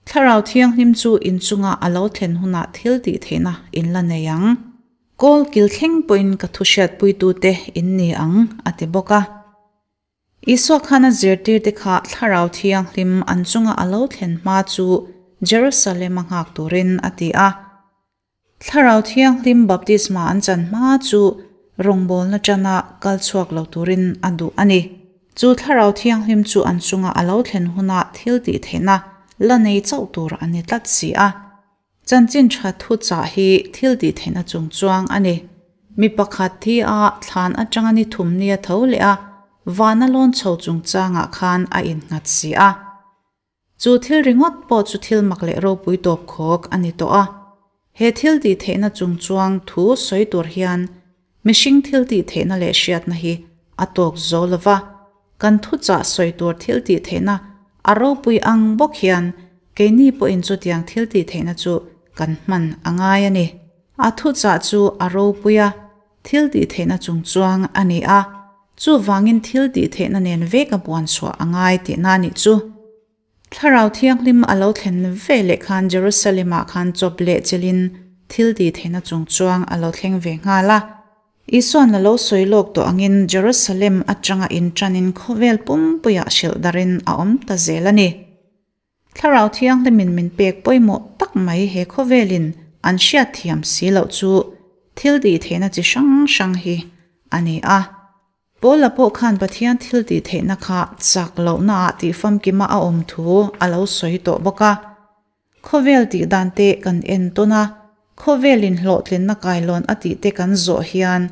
Thlarau Thianghlim chu inchungah a lo thlen hunah thil tih theihna in la nei ang. Kawl kil thleng pawhin ka thu hriatpuitute in ni ang, a ti bawk a. Isua khan a zirtirte kha Thlarau Thianghlim an chunga a lo thlen hma chu Jerusalem-a nghak turin a ti a. Thlarau Thianghlim baptisma an chan hma chu rawngbawlna tana kal chhuak lo turin a duh a ni. Chu Thlarau Thianghlim chu an chunga a lo thlen huna thil tih theihna la nei chauh tur a ni tlat si a. Chanchin tha thuchah hi thil tihtheihna chungchuang a ni. Mi pakhat thi a thlan atanga ni thum nia tho leh a, vana lawn chho chungchangah khan a innghat si a. Chu thil ringawt pawh chu thil mak leh ropui tawp khawk a ni tawh a. He thil tihtheihna chungchuang thu sawi tur hian mihring thil tihtheihna leh hriatna hi a tawk zo lo va, kan thuchah sawi tur thil tihtheihna a ropui ang bawk hian keini pawhin chutiang thil tihtheihna chu kan hman a ngai a ni. A thuchah chu a ropui a, thil tihtheihna chungchuang a ni a, chuvangin thil tihtheihna nen vek a buan chhuah a ngai tihna a nih chu. Thlarau Thianghlim a lo thlen ve leh khan Jerusalem-ah khan chawp leh chelin thil tihtheihna chungchuang a lo thleng ve nghal a. Isua'n a lo sawi lawk tawh angin Jerusalem atanga inṭanin khawvel pumpuiah hrilh darin a awm ta zel a ni. Thlarau Thianghlimin min pek pawimawh tak mai he khawvelin an hriatthiam si loh chu thil tihtheihna chi hrang hrang hi a ni a. Paula pawh khan Pathian thil tihtheihna kha chak lohnaah tih famkima a awm thu a lo sawi tawh bawk a. Khawvel tih dan te kan en tawn a, khawvelin hlawhtlinna kailawn a tih te kan zawh hian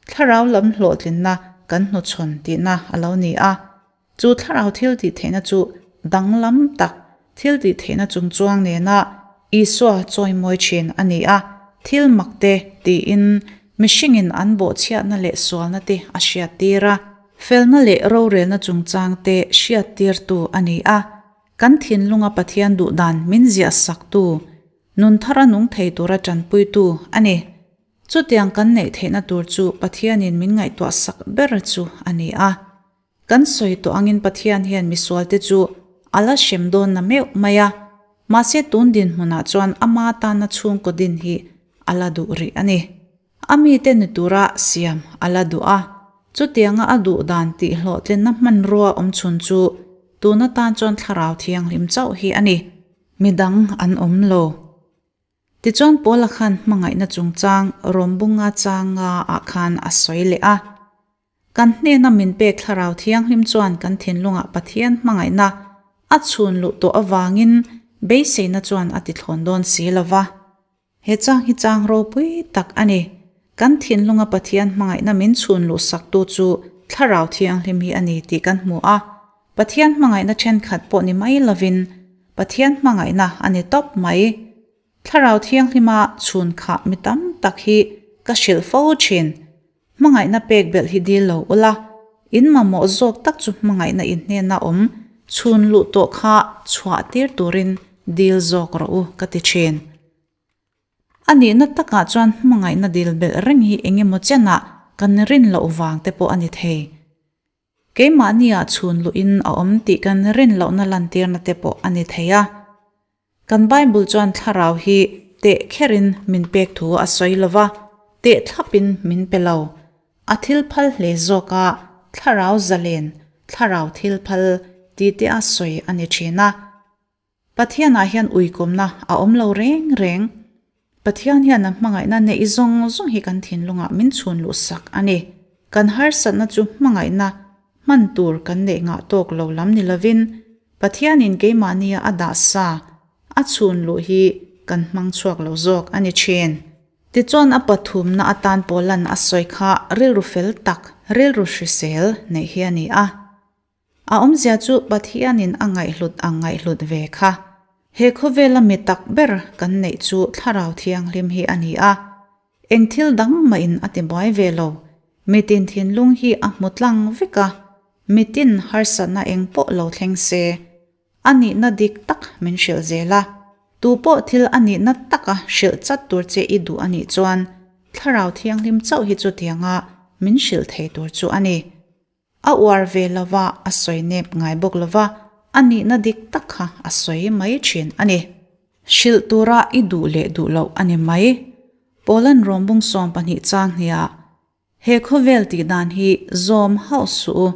thlarau lam hlawhtlinna kan hnuchhawn tihna a lo ni a. Chu thlarau thil tihtheihna chu danglam tak thil tihtheihna chungchuang nena Isua chawimawi thin a ni a, thil mak te tiin mihringin an bawhchhiatna leh sualna te a hriattir a, felna leh rorelna chungchang te hriattirtu a ni a, kan thinlunga Pathian duhdan min ziahsaktu, nun thara nung thei tura tanpuitu a ni. Chutiang kan neih theihna tur chu Pathianin min ngaihtuahsak ber chu a ni a. Kan sawi tawh angin Pathian hian misualte chu a la hrem dawn na meuh mai a, mahse tun dinhmunah chuan ama tana chhungkaw din hi a la duh rih a ni. A mite ni tura siam a la duh a, chutianga a duh dan tih hlawhtlinna hmanrua awm chhun chu tun atan chuan Thlarau Thianghlim chauh hi a ni. Midang an awm lo. Tichuan Paula khan hmangaihna chungchang Rawmbunga changa ah khan a sawi leh a. Kan hnena min pek Thlarau Thianghlim chuan kan thinlungah Pathian hmangaihna a chhun luh tawh avangin beiseina chuan a tithlawn dawn si lo va. He chang hi chang ropui tak a ni. Kan thinlunga Pathian hmangaihna min chhun luh saktu chu Thlarau Thianghlim hi a ni tih kan hmu a. Pathian hmangaihna thenkhat pawh ni mai lovin Pathian hmangaihna a ni tawp mai. Thlarau Thianghlima chhun khah mi tam tak hi ka hrilh fo thin. Hmangaihna pek belh hi dil lo ula, in mamawh zawk tak chu hmangaihna in hnena awm chhun luh tawh kha chhuah tir turin dil zawk rawh u ka ti thin. A nihna takah chuan hmangaihna dil belh reng hi eng emaw chenah kan rin loh vang te pawh a ni thei. Keimahniah chhun luhin a awm tih kan rin lohna lantirna te pawh a ni thei a. Kan Bible chuan thlarau hi teh kherin min pek thu a sawi lo va, teh thlapin min pe lo. A thil phal hle zawk a, thlarau zalen, thlarau thil phal ti te a sawi a ni thin a. Pathianah hian uikawmna a awm lo reng reng. Pathian hian a hmangaihna neih zawng zawng hi kan thinlungah min chhun luhsak a ni. Kan harsatna chu hmangaihna hman tur kan neih ngah tawk lo lam ni lovin Pathianin keimahnia a dah sa a chhun luh hi kan hmang chhuak lo zawk a ni thin. Tichuan a pathumna atan Paula'n a sawi kha rilru fel tak, rilru hrisel neih hi a ni a. A awmzia chu Pathianin a ngaihhlut ang ngaihhlut ve kha. He khawvela mi tak ber kan neih chu Thlarau Thianghlim hi a ni a. Eng thil dang mahin a ti buai ve lo. Mitin thinlung hi a hmu tlang vek a, mitin harsatna eng pawh lo thleng se, a nihna dik tak min hrilh zel a. Tu pawh thil a nihna taka hrilh chat tur che i duh a nih chuan Thlarau Thianghlim chauh hi chutianga min hrilh thei tur chu a ni. A uar ve lo va, a sawi nep ngai bawk lo va, a nihna dik tak kha a sawi mai thin a ni. Hrilh tura i duh leh duh loh a ni mai. Poland rawngbung 12 chang hniah he khawvel tih dan hi zawm hauh suh u.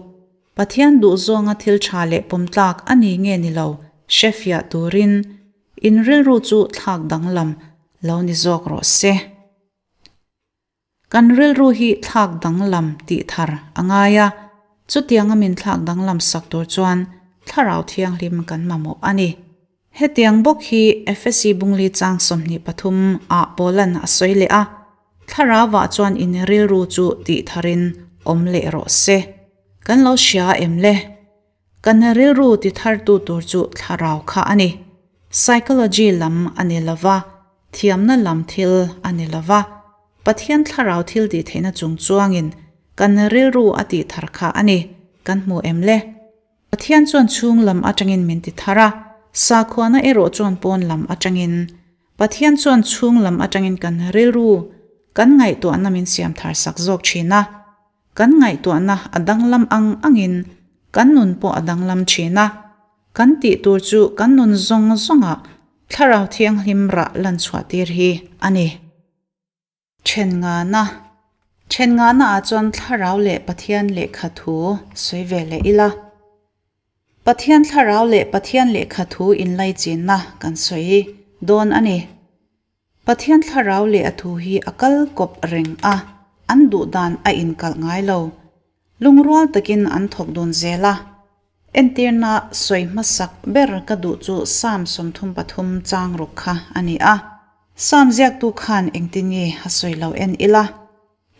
Pathian duh zawnga thil tha leh pawm tlak a ni nge ni lo hre fiah turin in rilru chu thlak danglam lo ni zawk rawh se. Kan rilru hi thlak danglam tih thar a ngai a, chutianga min thlak danglam sak tur chuan Thlarau Thianghlim kan mamawh a ni. Hetiang bawk hi Efesi bungli chang 23 ah Paulan a sawi leh a, Thlarauah chuan in rilru chu tih tharin awm leh rawh se. Kan lo hria em le? Kan rilru ti thartu tur chu thlarau kha a ni. Psychology lam a ni lo va, thiamna lam thil a ni lo va, Pathian thlarau thil tih theihna chung chuangin kan rilru a tih thar kha a ni. Kan hmu em le? Pathian chuan chhung lam atangin min ti thar a, sakhuana erawh chuan pawn lam atangin. Pathian chuan chhung lam atangin kan rilru, kan ngaihtuahna min siam thar sak zawk thin a. Kan ngaihtuahna a danglam ang angin kan nun pawh a danglam thin a. Kan tih tur chu kan nun zawng zawngah Thlarau Thianghlim rah lan chhuah tir hi a ni. Then ngana, Then ngana ah chuan thlarau leh Pathian lehkha thu sawi ve leh ila. Pathian thlarau leh Pathian lehkha thu inlaichinna kan sawi dawn a ni. Pathian thlarau leh a thu hi a kal kawp reng a, an duh dan a inkalh ngai lo. Lungrual takin an thawk dun zel a. Entirna sawi hmasak ber ka duh chu Psalm 33 chang ruk kha a ni a. Psalm ziaktu khan engtin nge a sawi lo en ila.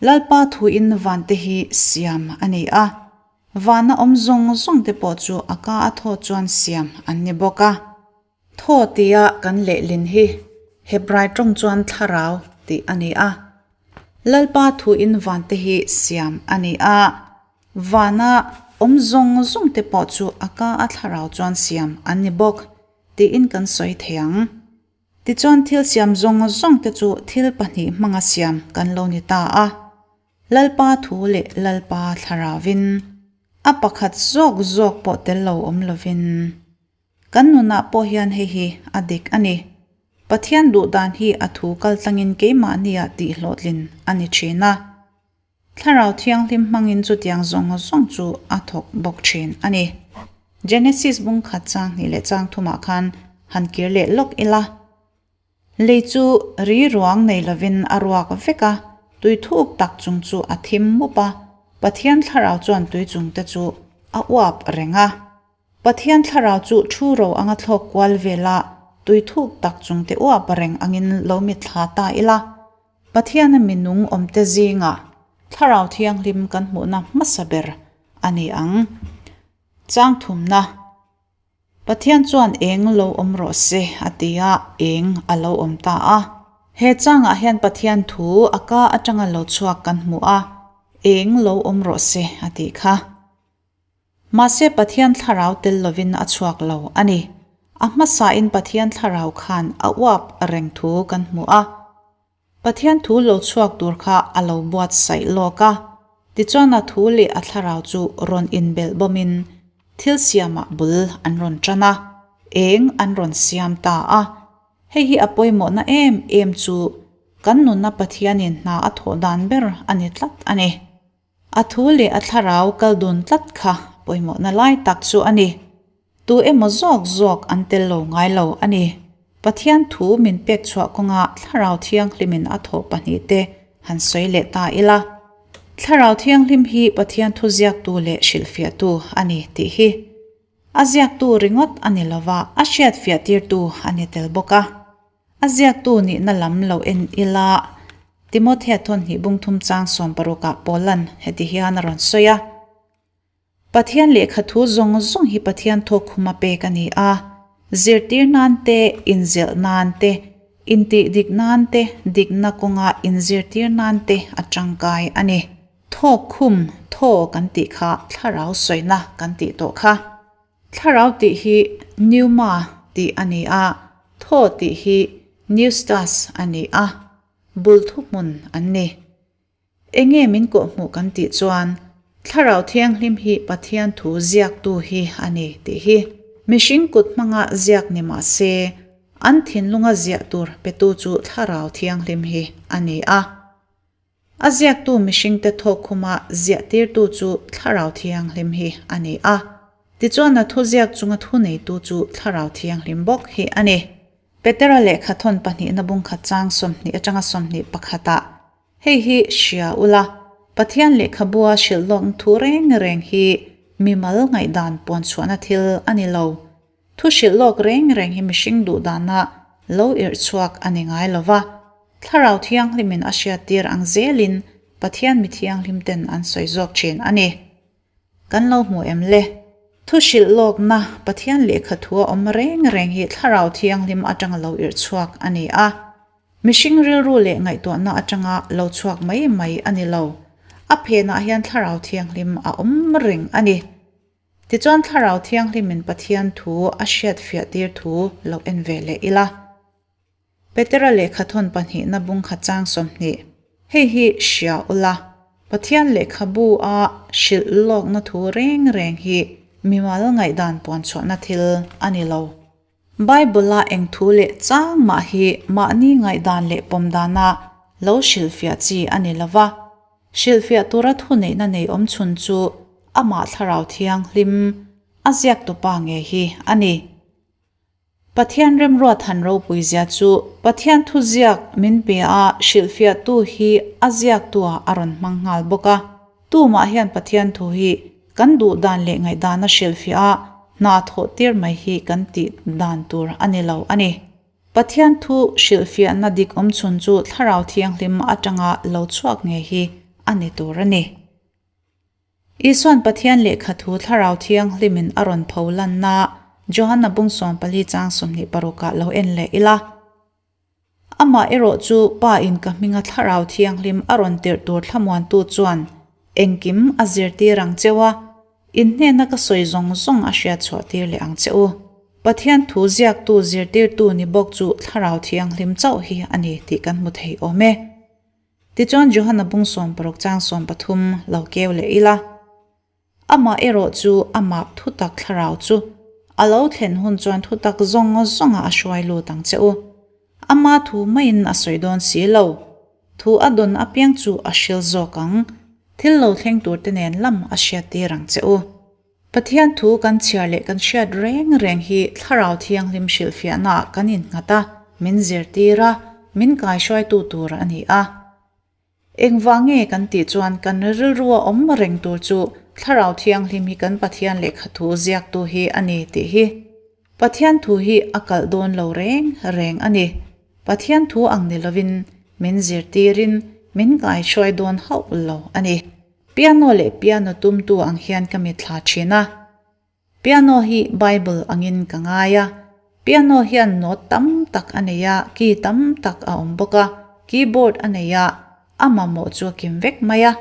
Lalpa thuin vante hi siam a ni a. Vana awm zawng zawng te pawh chu a ka a thaw chuan siam an ni bawk a. Thaw tia kan lehlin hi Hebrai tawng chuan thlarau tih a ni a. Lalpa thuin vante hi siam a ni a. Vana awm zawng zawng te pawh chu a ka a thlarau chuan siam an ni bawk tiin kan sawi thei ang. Tichuan thil siam zawng zawng te chu thil pahnih hmanga siam kan lo ni ta a. Lalpa thu leh Lalpa thlarauvin a pakhat zawk zawk pawh tel lo awm lovin. Kan nunah pawh hian hei hi a dik a ni. Pathian duh dan hi a thu kal tlangin keimahniah tih hlawhtlin a ni thin a. Thlarau Thianghlim hmangin chutiang zawng zawng chu a thawk bawk thin a ni. Genesis bung khat chang hnih leh chang thumah khan han kir leh lawk ila. Lei chu ri ruang nei lovin a ruak vek a, tui thuk tak chung chu a thim mup a, Pathian thlarau chuan tui chungte chu a uap reng a. Pathian thlarau chu thu ro anga thlawk kual vela tui thuk tak chungte uap reng angin lo mitthla ta ila. Pathiana minung awmte zingah thlarau thianghlim kan hmuhna hmasa ber a ni ang. Chang thumna, Pathian chuan eng lo awm rawh se a ti a, eng a lo awm ta a. He changah hian Pathian thu a ka atanga lo chhuak kan hmu a, eng lo awm rawh se a tih kha. Mahse Pathian thlarau tel lovin a chhuak lo a ni. A hmasain Pathian thlarau khan a uap reng thu kan hmu a. Pathian thu lo chhuak tur kha a lo buatsaih lawk a. Tichuan a thu leh a thlarau chu rawn inbelh bawmin thil siamah bul an rawn tan a, eng an rawn siam ta a. Hei hi a pawimawhna em em chu kan nunna Pathianin hna a thawh dan ber a ni tlat a ni. A thu leh a thlarau kal dun tlat kha pawimawhna lai tak chu a ni. Tu emaw zawk zawk an tel lo ngai lo a ni. Pathian thu min pek chhuah kawnga Thlarau Thianghlimin a thawh pahnihte han sawi leh ta ila. Thlarau Thianghlim hi Pathian thu ziaktu leh hrilhfiahtu a ni tih hi a ziaktu ringawt a ni lova, a hriatfiahtirtu a ni tel bawk a. A ziaktu nihna lam lo en ila, Timothea thawnhnih bungthum chang sawmparukah Paulan heti hian a rawn sawi a, Pathian lehkha thu zawng zawng hi Pathian thawkkhuma pek a ni a, zirtir nan te, inzelh nan te, intih dik nan te, dikna kawnga inzirtir nan te a tangkai a ni. Thawkkhum, thaw kan tih kha thlarau sawina kan tih tawh kha. Thlarau tih hi pneuma tih a ni a, thaw tih hi pneustas a ni a, bul thuhmun an ni. Enge min kawhhmuh kan tih chuan Thlarau Thianghlim hi Pathian thu ziaktu hi a ni tih hi. Mihring kut hmanga ziak ni mah se, an thinlunga ziah tur petu chu Thlarau Thianghlim hi a ni a. A ziaktu mihringte thawkkhuma ziahtirtu chu Thlarau Thianghlim hi a ni a. Tichuan a thuziak chunga thuneitu chu Thlarau Thianghlim bawk hi a ni. Petera lehkha thawn pahnihna bungkhat chang 20 atanga 21 ah hei hi hria ula, Pathian lehkhabua hrilh lawkna thu reng reng hi mimal ngaihdan puanchhuahna thil a ni lo. Thu hrilh lawk reng reng hi mihring duh dana lo irh chhuak a ni ngai lo va, Thlarau Thianghlimin a hriattir ang zelin Pathian mi thianghlim ten an sawi zawk thin a ni. Kan lo hmu em le? Thu hrilh lawkna Pathian lehkha thua awm reng reng hi Thlarau Thianghlim atanga lo irh chhuak a ni a. Mihring rilru leh ngaihtuahna atanga lo chhuak mai mai a ni lo. A phenah hian Thlarau Thianghlim a awm reng a ni. Tichuan Thlarau Thianghlimin Pathian thu a hriatfiah tir thu lo en ve leh ila. Petera lehkhathawn pahnihna bungkhat chang 20. Hei hi hria ula, Pathian lehkhabu a hrilh lawkna thu reng reng hi mimal ngaihdan puanchhuahna thil a ni lo. Bible-a eng thu leh chang mah hi mahni ngaihdan leh pawm dana lo hrilhfiah chi a ni lo va. Hrilhfiah tura thuneihna nei awm chhun chu amah Thlarau Thianghlim a ziaktupa ngei hi a ni. Pathian remruat han ropui zia chu Pathian thuziak min pe a hrilhfiahtu hi a ziaktuah a rawn hmang nghal bawk a. Tumah hian Pathian thu hi kan duh dan leh ngaihdana hrilhfiah a hna thawh tir mai hi kan tih dan tur a ni lo a ni. Pathian thu hrilhfiahna dik awm chhun chu Thlarau Thianghlim atanga lo chhuak ngei hi a ni tur a ni. Isuan Pathian lehkha thu Thlarau Thianghlimin a rawn pho lanna Johana bung 14 chang 26 ah lo en leh ila. Amah erawh chu Pa in ka hminga Thlarau Thianghlim a rawn tirh tur thlamuantu chuan engkim a zirtir ang cheu a, in hnena ka sawi zawng zawng a hriat chhuah tir leh ang che u. Pathian thu ziaktu zirtirtu ni bawk chu Thlarau Thianghlim chauh hi a ni tih kan hmu thei awm e. Tichuan Johana bung 60 chang 13 lo keu leh ila. Amah erawh chu amah thutak thlarau chu a lo thlen hun chuan thutak zawng zawngah a hruai lut ang che u. Ama thu maiin a sawi dawn si lo. Thu a dawn apiang chu a hril zawk ang. Thil lo thleng turte nen lam a hriattir ang che u. Pathian thu kan chhiar leh kan hriat reng reng hi Thlarau Thianghlim hrilhfiahnaah kan innghat a, min zirtir a, min kaihruaitu tur a ni a. Engvang nge kan tih chuan kan rilrua awm reng tur chu Thlarau Thianghlim hi kan Pathian lehkha thu ziaktu hi a ni tih hi. Pathian thu hi a kalh dawn lo reng reng a ni. Pathian thu ang ni lovin min zirtirin min kaihruai dawn hauh lo a ni. Piano leh piano tumtu ang hian ka mitthla thin a. Piano hi Bible angin ka ngai a. Piano hian note tam tak a nei a, key tam tak a awm bawk a, keyboard a nei a, a mamawh chu a kim vek mai a.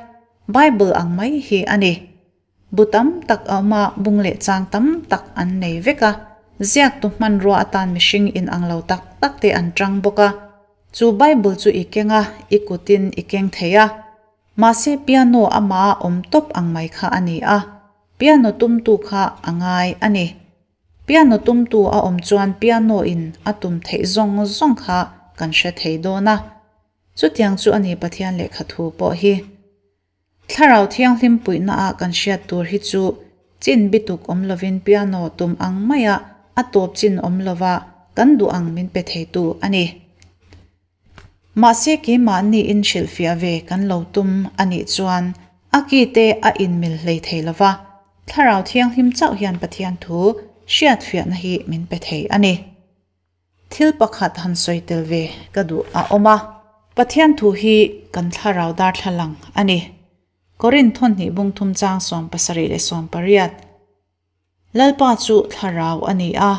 Bible ang mai hi a ni. Bu tam tak a awm a, bung leh chang tam tak an nei vek a. Ziaktu hmanrua atan mihring inang lo tak tak te an tang bawk a. Chu Bible chu i keng a, i kutin i keng thei a. Mahse piano ama awm tawp ang mai kha a ni a, piano tumtu kha a ngai a ni. Piano tumtu a awm chuan piano in a tum theih zawng zawng kha kan hre thei dawn a. Chutiang chu a ni Pathian lehkha thu pawh hi. Thlarau Thianghlim puihna ah kan hriat tur hi chu chin bituk awm lovin piano tum ang maia a tawp chin awm lova kan duh ang min pe theitu a ni. Mahse keimahni in hrilhfiah ve kan lo tum a nih chuan a ki te a inmil hlei thei lo va, Thlarau Thianghlim chauh hian Pathian thu hriatfiahna hi min pe thei a ni. Thil pakhat han sawi tel ve ka duh a awm a. Pathian thu hi kan thlarau darthlalang a ni. Korinth thawhnih bung thum chang 70 leh 80. Lalpa chu thlarau a ni a,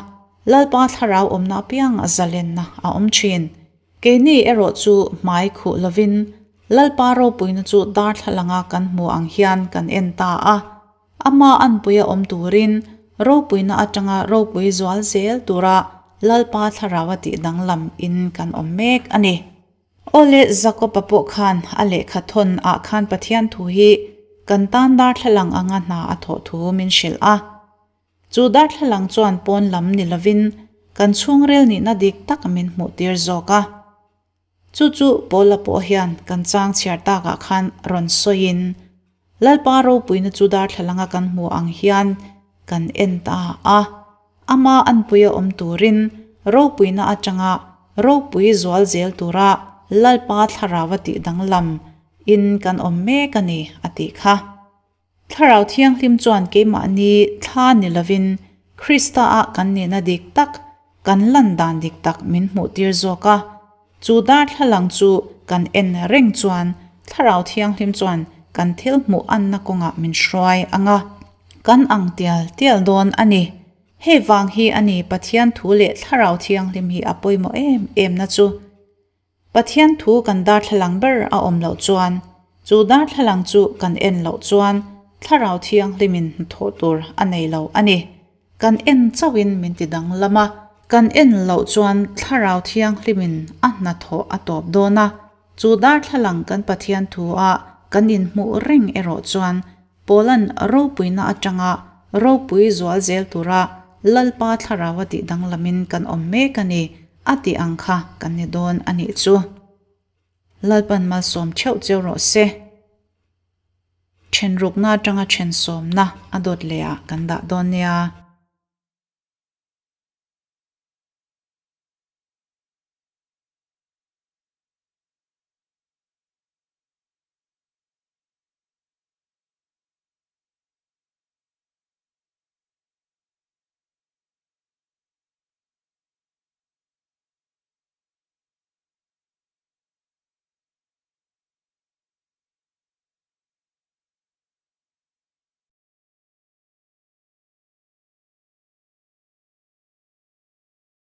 Lalpa thlarau awmna apiang a zalenna a awm thin. Keini erawh chu hmai khuh lovin Lalpa ropuina chu darthlalanga kan hmu ang hian kan en ta a. Ama anpuia awm turin ropuina atanga ropui zual zel tura Lalpa thlarau a tih danglam in kan awm mek a ni. Awle Jakob-a pawh khan a lehkha thawn ah khan Pathian thu hi kan tan darthlalang anga hna a thawh thu min hrilh a. Chu darthlalang chuan pawn lam ni lovin kan chhungril nihna dik tak min hmuh tir zawk a. Chu chu Paula pawh hian kan chang chhiar takah khan rawn sawiin Lalpa ropuina chu darthlalanga kan hmu ang hian kan en ta a. Ama anpuia awm turin ropuina atanga ropui zual zel tura Lalpa thlarau a tih danglam in kan awm mek a ni a tih kha. Thlarau Thianghlim chuan keimahni thla ni lovin Krista-a kan nihna dik tak, kan lan dan dik tak min hmuhtir zawk a. Chu darthlalang chu kan en reng chuan Thlarau Thianghlim chuan kan thil hmuh anna kawngah min hruai ang a, kan ang tial tial dawn a ni. Hei vang hi a ni Pathian thu leh Thlarau Thianghlim hi a pawimawh em em na chu. Pathian thu kan darthlalang ber a awm loh chuan, chu darthlalang chu kan en loh chuan Thlarau Thianghlimin hnathawh tur a nei lo a ni. Kan en chauhin min ti danglam a, kan en loh chuan Thlarau Thianghlimin a hnathawh a tawp dawn a, chu darthlalang kan Pathian thu a kan inhmuh reng erawh chuan Paula'n ropuina atanga ropui zual zel tura Lalpa Thlarau a tih danglamin kan awm mek a ni a tih ang kha kan ni dawn a nih chu. Lalpan malsawm theuh cheu rawh se. Thenrukna atanga thensawmna a dawt leh ah kan dah dawn nia.